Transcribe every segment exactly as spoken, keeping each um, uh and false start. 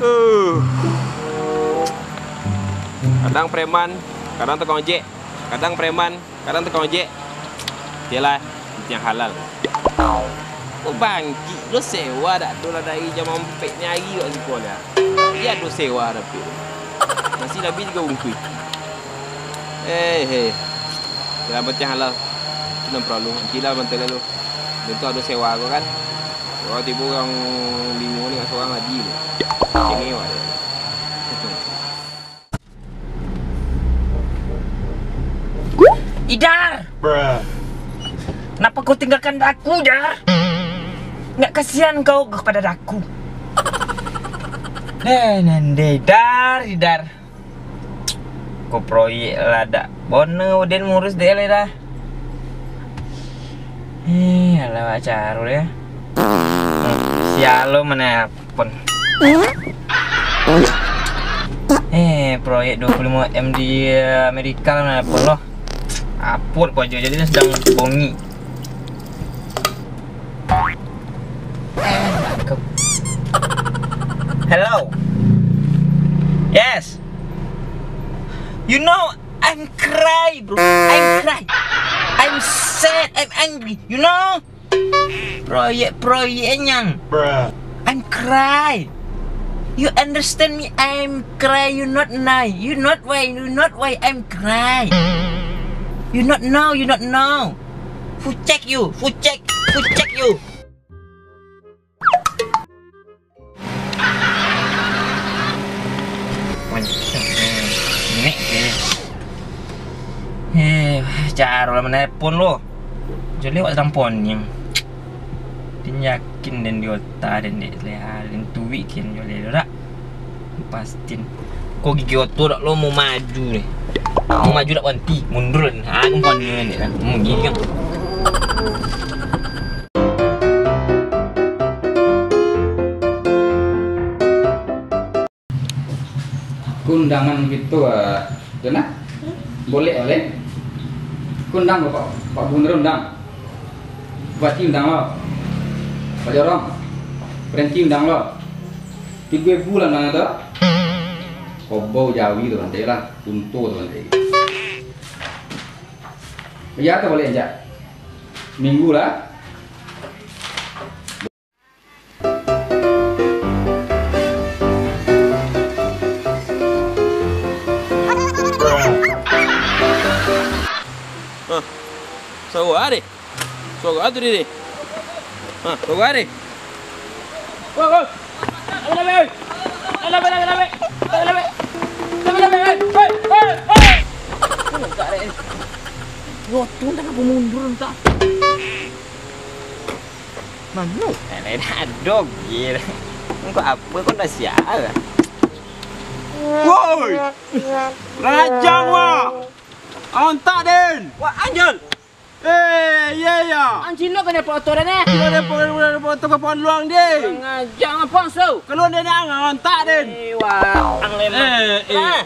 Uh. Kadang preman, kadang tukang ojek. Kadang preman, kadang tukang ojek. Iyolah, itu yang halal. Oh, bangkik, lo sewa dak tu lah dari jam ampek ni hari wak siko lah. Iyo, ado sewa tapi. Nasi labiah tigo bungkuih. Eh, heh. Dalam batang halal. Itu nan paralu. Nantilah bantai lalu. Dia tu ado sewa ko kan. Kalau tibo urang bingung ni, surang lagi ni. Cengewak dia. Idar! Kenapa kau tinggalkan daku, Dar? Nggak kasihan kau kepada daku? Deh, nende, Dar, Idar. Ko proyek lah dak bono den ngurus dek lai dah. Eh, alah, wak caro deh. Hmm, sialo menelpon. Eh, proyek dua puluh lima M di Amerika lah menelpon loh. Apot ko ajo, jadi den sedang bongi. Hello. Yes. You know, I'm cry, bro. I'm cry. I'm sad. I'm angry. You know? Proyek-proyek nyang. I'm cry. You understand me? I'm cry. You not know. You not why. You not why I'm cry. You not know. You not know. Fucek you. Fucek. Fucek you. Nek, eh. Eh, caro lah menelpon lo. Joleh wak tampon ni. Din yakin den di otak den dek leh, den tuik kin joleh lo dak. Pastin. Ko gigi oto dak lo mau maju deh. Mau maju dak banti, mundur den. Ha, kumpan ni dek lah. Hmm, gigi kan. Kundangan gitu, ah, tu nah. Boleh, boleh. Kundang lo, Pak, Pak Gubernur undang. Bupati undang lo. Pak Jorong, Prenti undang lo. Tigo ribu lah undang tu. Kobau Jawi tu, nanti lah. Unto tu, nanti. Ya, tu boleh, Cak. Minggu lah. Hah. Suara deh. Suara tu deh. Hah, suara deh. Woi, woi. Alah, alah, woi. Alah, alah, alah, woi. Alah, alah, woi. Alah, alah, woi. Woi, woi, woi. Yo, tu dah nak mundur, entah. Mano? Eh, dah dogil. Engkau apa kau dah sial? Woi! Rajang, wah! Ontak, Den! Wah, Anjol! Eh, iya, iya. Anjing lo kena foto dah, nih. Kalau ada foto, ada foto ke Pondok Luang, Den. Kurang ajar, ngapa, so? Kalau ada nak, ontak, Den. Eh, wah, ang lemah. Eh, eh. Ah.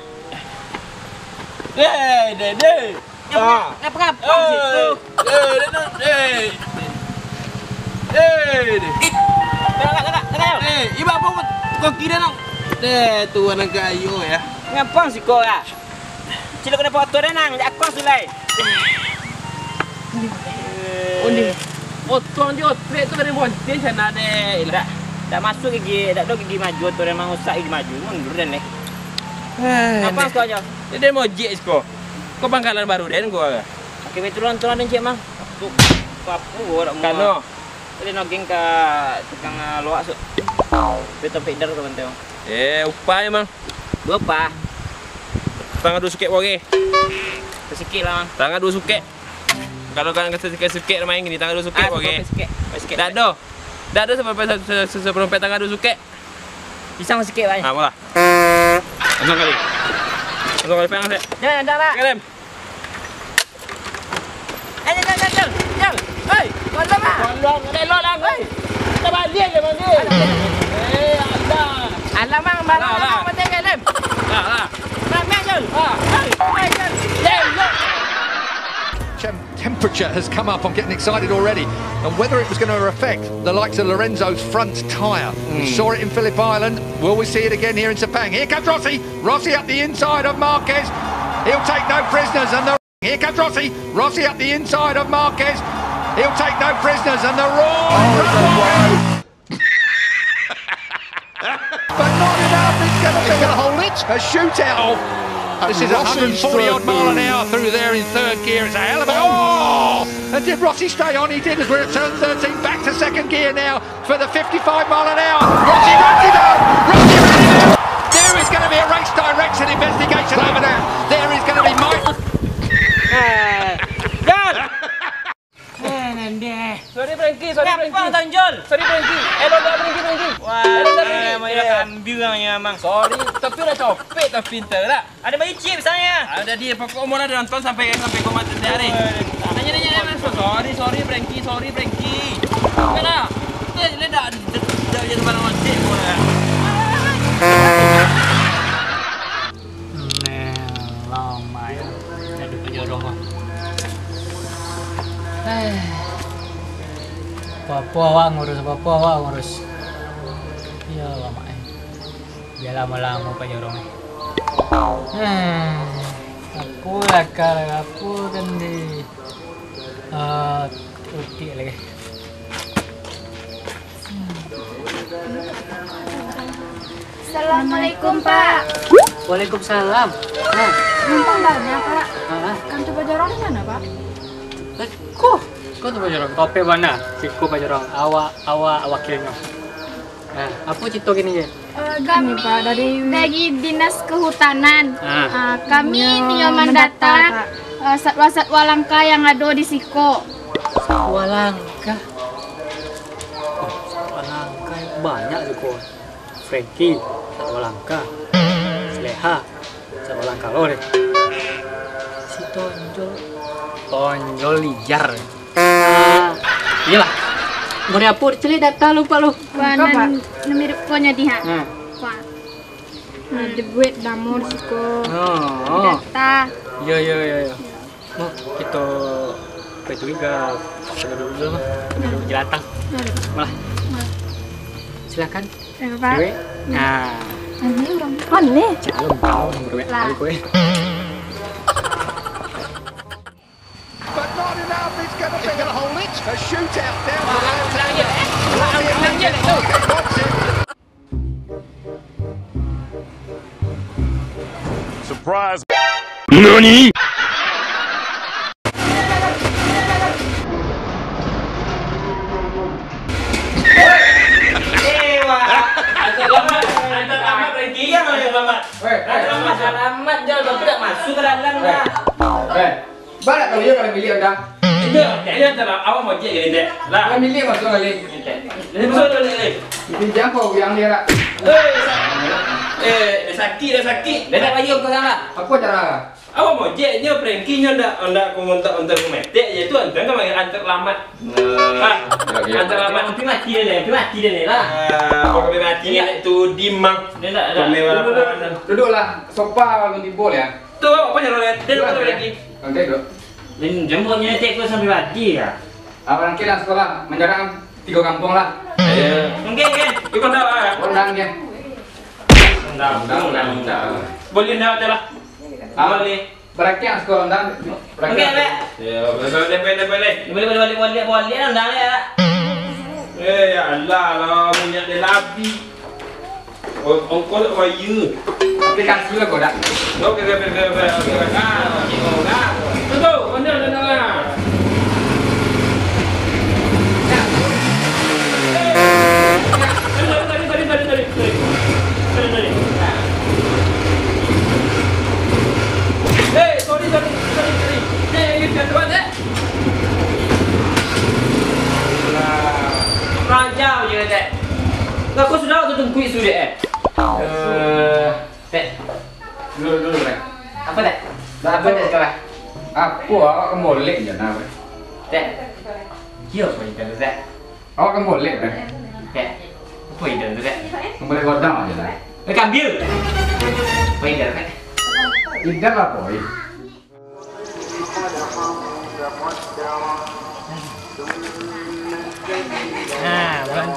Eh, Den, Den. Ngapa, ah, ngapa, ngapa situ? Eh, eh, eh, eh. Eh, eh. Tengok, tengok, tengok, yo. Eh, iba apa buat kau kira nak? Eh, Tuhan angka ayo ya. Ngapa siko ya? Cilok kena foto deh, nang. Jak kos dulu, eh. Undi. Foto di otrek tu kena bontin sana deh. Dak, dak masuk gigi, dak do gigi maju tu, memang usak gigi maju, mundur deh, nih. Eh, ngapa siko aja? Dia mau jik siko. Kau pangkalan baru den gua. Oke, betulan tulan den cek, Mang. Aku papu orang. Kano. Tadi nogeng ka tukang, ah, loak su. Beto peder tu bantai, Mang. Eh, upah ya, Mang. Berapa? Tangah dua sukek, oke. Sikit lah, Mang. Tangah dua sukek. Kalau kan kata sikit-sikit main gini, tangah dua sukek, ah, oke. Sikit, sikit. Dak do. Dak do sampai se-, se-, se-, seperempat tangah dua sukek. Pisang sikit, Bang. Ah, apalah. Langsung kali. Langsung kali, Bang, sek. Jangan, jangan, Bang. Oke, Lem. Eh, jangan, jangan, jangan. Jangan. Hei, malam, Bang. Malam, malam, Bang. Hei. Kita balik je, Bang. Eh, Allah. Alah, Bang, malam, alah, Bang, alah. Mati, Lem. Alah, alah. Bang, Bang, Jul. Ah. Hei, hei, Jul. Jul, Jul. Tem-, temperature. has come up. I'm getting excited already. And whether it was going to affect the likes of Lorenzo's front tyre. We saw it in Phillip Island. Will we see it again here in Sepang? Here comes Rossi. Rossi up the inside of Marquez. He'll take no prisoners. And the Here comes Rossi. Rossi up the inside of Marquez. He'll take no prisoners. And the raw. But not enough. It's going to be a shootout. This is a hundred forty odd mile an hour through there in third gear. It's a hell of a, oh! And did Rossi stay on? He did, as we're at turn thirteen. Back to second gear now for the fifty-five mile an hour. Rossi runs it out. Rossi runs it out. There is going to be a race direction investigation over there. There is going to be Mike. Eh, Frankie, sorry Frankie. Sorry Frankie. Elok dah Frankie, Frankie. Wah, elok dah Frankie. Main kambing ya, Mang. Sorry, tapi udah copek tapi pintar tak? Ada bayi chip saya. Ada di pokok umur ada nonton sampai sampai komat nanti hari. Nanya nanya langsung. Sorry, sorry Frankie, sorry Frankie. Kenapa? Dia dia dah dah dia teman sama cik. Neh, lama ya. Jadi penjodoh. Eh. Apa-apa awak ngurus, apa-apa awak ngurus. Ya Allah, Mak. Biar lamo-lamo Pak Jorong ni. Hmm, aku lakar aku kan di uh, utik lagi. Assalamualaikum Pak. Waalaikumsalam. Nah, Numpang tanya Pak, ah, kantor Pak Jorong di mana Pak? eh, kok, kok tu Pak Jorong? Topik mana? Siku Pak Jorong. Awak, awak wakilnya. Nah, apa cerita gini je? Eh, kami Pak dari dari dinas kehutanan. Ah. Ah, kami nio mandata eh, satwa-satwa langka yang ado di siko. Satwa langka. Oh, satwa langka banyak tu kok. Frankie, satwa langka. Leha, satwa langka lo deh. Si Tonjol, Tonjol liar. Ah, iyalah. Mau apa celi data lupa lu. Wanan numiruk ko nyadi ha. Nah. Wah. Nah, dibuat damo di siko. Oh, oh. Data. Iya, iya, iya, iya. Mau kita apa itu juga duduk dulu mah. Duduk jelatang. Malah. Silakan. Eh, Pak. Dewi. Nah. Ini orang mana? Calon calon berdua Lah. kali kue. But not enough. It's going to be a shootout down Surprise. Antar alamat, antar alamat Frankie. Iya, antar alamat. Antar alamat, antar alamat, jangan sampai tak masuk ke dalam dah. Eh, barat kau iya kalau bilik anda. Itu, jadi antar awak mau cek kali teh. Lah. Kalau bilik masuk kali. Ini betul tu ni. Itu jam kau yang dia lah. Eh, sa- eh, dah sakit, dah sakit. Dah tak payah kau salah. Apa cara? Awak mau cek je Frankie nyo ndak ndak komentar untuk metek je tu antar kan bagi antar alamat. Ah, antar alamat. Hampir mati dia ni, hampir mati dia ni lah. Ah, kau kami mati ni tu dimang. Dia tak ada. Kami Duduklah, sopa lalu timbul ya. Tu apa jalan dia tu lagi? Nanti duduk. Jemputnya tek tu sampai mati ya. Abang Angkil lah sekolah, menjarang tiga kampung lah. Mungkin kan? Ikut dah lah. Orang dia. Undang, undang, undang. Boleh dah lah. Ah, boleh. Berakiang sekolah undang. Mungkin ada. Ya, boleh, boleh, boleh, boleh. Boleh, boleh, boleh, boleh, boleh, undang ya. Eh, ya Allah lah, minyak dia labi. Ongkos tak bayar. Aplikasi lah kau dah. Kau kena kena kena kena kena. Tutup, mana dah dengar? Hei, sorry, sorry, sorry, sorry. Hei, you jatuh eh. Rajau je, Tek. Lah, kau sudah tu tungkuik sudah eh. Eh, Tek. Dulu, dulu, Tek. Apa, Tek? Apa, Tek, sekarang? Apa awak kan boleh je nah, Tek. Tek. Kira apa itu, Tek? Awak kan boleh, Tek. Tek. Apa itu, Tek? Kan boleh godang aja lah. Eh, kambil. Apa itu, Tek? Tidak lah, boy.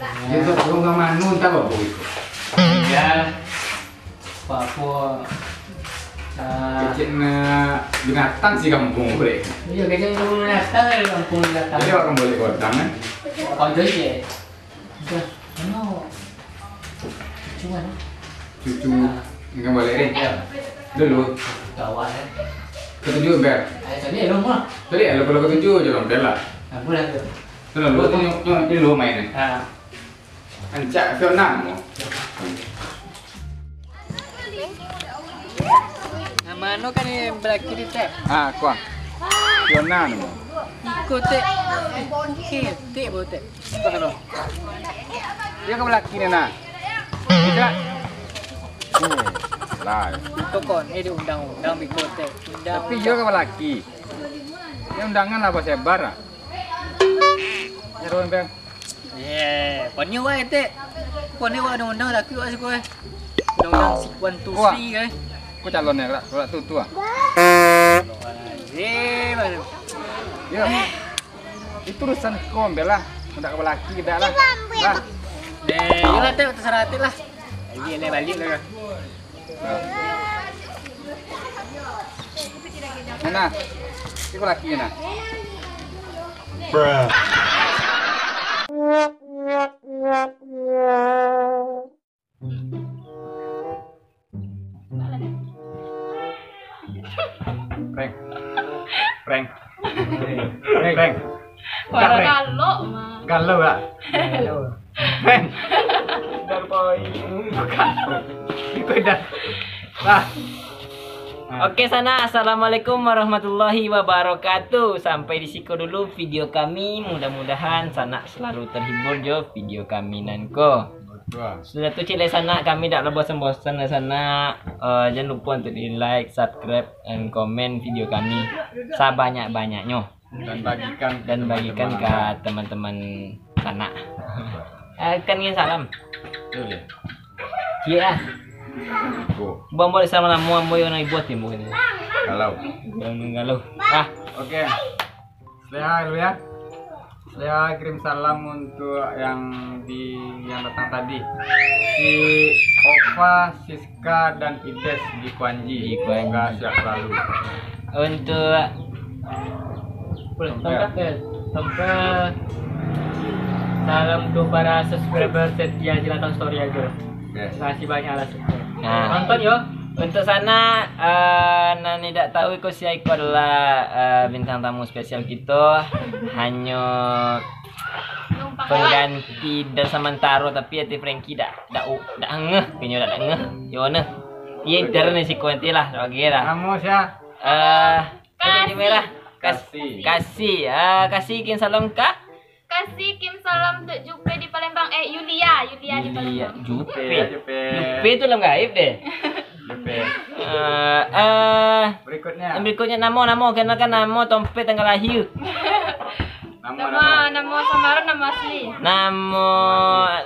Dia tu orang mano, entah apa iko. Ya. Apa-apa. Ah. Kecek na binatang si kampung ko deh. Iyo, kecek na binatang di kampung binatang. Jadi, awak kan baliak godang, kan? Apa tu, Cek? Dah, mano? Cuman. Cucu. Ah. Kan baliak, deh. Iyo. Dulu. Gawat, eh. Ketujuh, Ber. Ayo, tadi lo mah. Tadi lo kalau ketujuh je, Ber lah. Ampun lah tu. Sudah, lu tu nyok, nyok, ini lu main ni. Ah. Rancak Fiona mo. Nah, mano kan ni balaki di teh? Ah, kuah. Fiona ni mo. Iko teh. Ketek bo teh. Sudah tu. Dia kan balaki ni nah. Tidak. Hmm, lah. Iko kon, eh, di undang-undang biko teh. Undang-undang. Tapi dia kan balaki. Dia undangan lah basebar lah. Ya, Ron, Bang. Eh, paniyo wak etek. Paniyo wak undang-undang laki wak siko eh. Undang-undang sikuan tu Wah. si eh. Ko calon ya, Kak? Kalau tu, tu ah. Eh, baru. Ya. Itu urusan ko, ambil lah. Ndak ka balaki, ndak lah. Lah. Eh, iyolah, Tek, terserah Tek lah. Balik lah, balik lah. Nah. Iko laki nah. Prank. Prank. Prank. Prank. Wara Prank. Galok mah. Galau gak? Galau. Prank. Bukan. Itu dah. Ah. Oke, sanak, assalamualaikum warahmatullahi wabarakatuh. Sampai di siko dulu video kami. Mudah-mudahan sanak selalu terhibur jo video kami nan ko. Betul. Sudah tu, cek lai sanak, kami dak lah bosan-bosan lah sanak. Eh, jangan lupa untuk di like, subscribe, and comment video kami sabanyak-banyaknyo. Dan bagikan ke Dan bagikan teman-teman. Ka teman-teman sanak. Eh, kan ingin salam. Betul ya. Iya. Go. Buang boleh sama-sama ambo yang ibu hati mungkin. Kalau. Yang galau. Ah. Oke. Saleha dulu ya. Saleha kirim salam untuk yang di yang datang tadi. Si Ova, Siska, dan Ides di Kuanji. Di Kuanji. Semoga sehat selalu. Untuk Tompel. Tompel. Tompel. Salam untuk para subscriber setia Jelatang Story aja. Oke. Terima kasih banyak lah subscribe. Nah. Nonton yo. Untuk sanak, eh, nan indak tahu iko sia, iko adalah, eh, bintang tamu spesial kito. Hanyo pengganti dan sementaro, tapi ati Frankie dak, dak, dak ngeh, kayaknya dak, dak ngeh. Yo nah. Iya, inter ni siko nanti lah, oke lah. Namo sia? Eh, Kasi. Baju merah. Kas-, Kasi. Kasi. Ah, Kasi, kirim salam ka? Kasi, kirim salam untuk Jupe di Palembang. Eh, Yulia, Yulia di Yulia, Palembang. Jupe. Jupe, Jupe. Jupe tu alam gaib deh. Jupe. Eh, eh, Berikutnya. Yang berikutnya namo, namo, kenalkan namo, tompet, tanggal lahir. Namo, Namo, namo. Namo samaran, namo asli. Namo,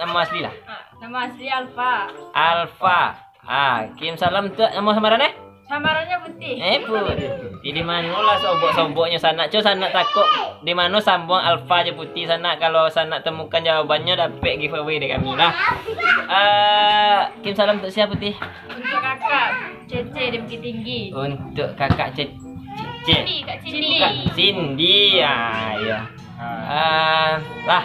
namo asli lah. Ah, namo asli Alfa. Alfa. Ah, kirim salam tu, namo samaran eh? Samarannya Putih. Eh, Putih. Di mano lah sobok-soboknyo sanak? Cuma sanak takut. Di mano sambuang Alfa jo Putih sanak? Kalau sanak temukan jawabannyo, dapek giveaway dari kami lah. Eh, kirim salam untuk sia, Putih? Untuk kakak Cece di Bukittinggi. Untuk kakak Ce-, Cece. Cindy, Kak Cindy. Kak Cindy. Ah, iya. Ah. Eh, lah.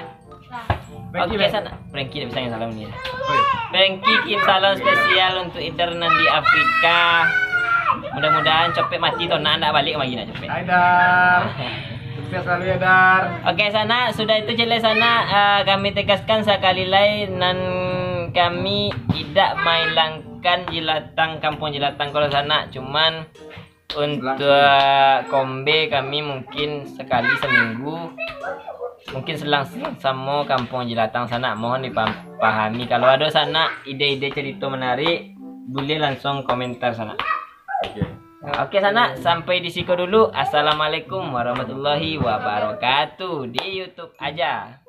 Frankie, Oke, Frankie. Sanak. Frankie dak bisa ngirim salam ni. Oi. Frankie kirim salam spesial untuk Ider nan di Afrika. Mudah-mudahan copet mati tu, nak, ndak balik lagi nak copet. Hai, Dar. Sukses selalu ya, Dar. Oke, sanak, sudah itu cek lai sanak, eh, kami tegaskan sakali lai, nan kami idak mailangkan jilatang, kampuang jilatang kalau sanak, cuman Untuk kombe kami mungkin sakali saminggu, mungkin selang-selang samo kampuang jilatang sanak, mohon dipahami. Kalau ado sanak ide-ide carito manarik, buliah langsuang komentar sanak. Oke. Oke sanak, sampai di siko dulu. Assalamualaikum warahmatullahi wabarakatuh. Di YouTube aja.